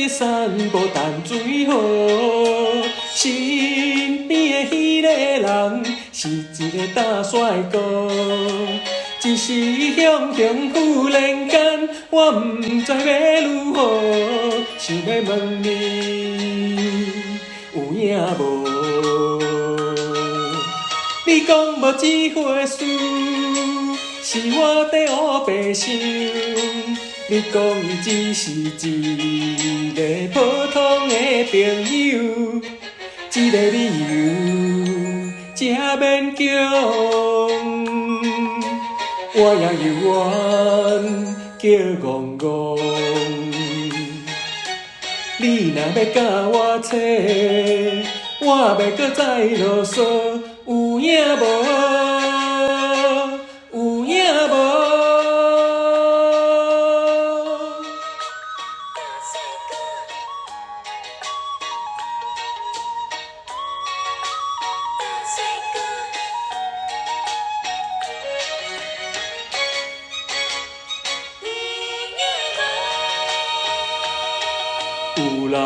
散步淡水河，身邊的彼個人是一个大帥哥。一時雄雄忽然間，我毋知欲如何，想欲問你有影無？你講無這回事，是我佇烏白想。你講伊只是一个普通的朋友，這個理由這勉強，我也猶原叫戇戇。你若欲佮我揣，我袂閣再囉嗦，有影無？有影無？大帥哥，大帥哥，有影無？有人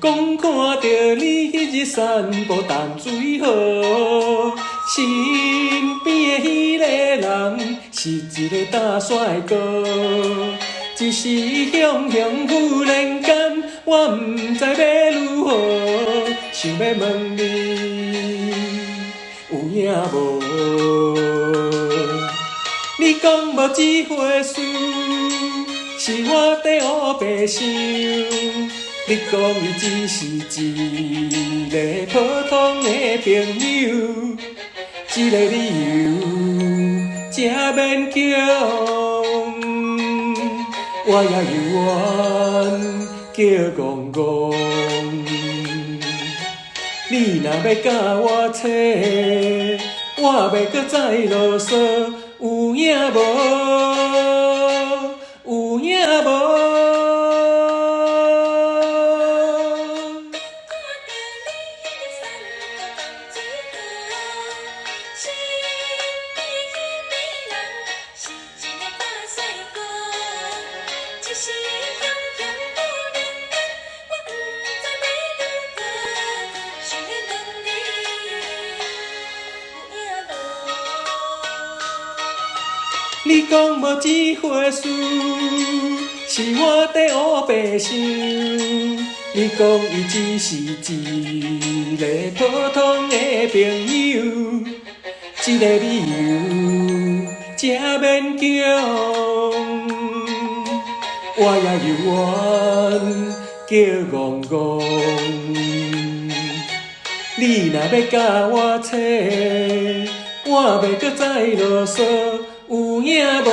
講看著你彼日散步淡水河，身邊的彼個人是一個大帥哥。一時雄雄忽然間，我毋知欲如何，想欲問你有影無？你講無這回事，是我佇烏白想。你講伊只是一個普通的朋友，這個理由這勉強，我也猶原叫戇戇。你若欲佮我揣，我袂閣再囉嗦，有影無？有影無？看著你彼日散步淡水河，身邊彼个人是一个大帥哥。一時雄雄忽然間，我毋知欲如何，想欲問你有影無？你講無這回事，是我佇烏白想。你講伊只是一个普通的朋友，這個理由這勉強，我也猶原叫戇戇。你若欲佮我揣，我袂閣再囉嗦，有影無？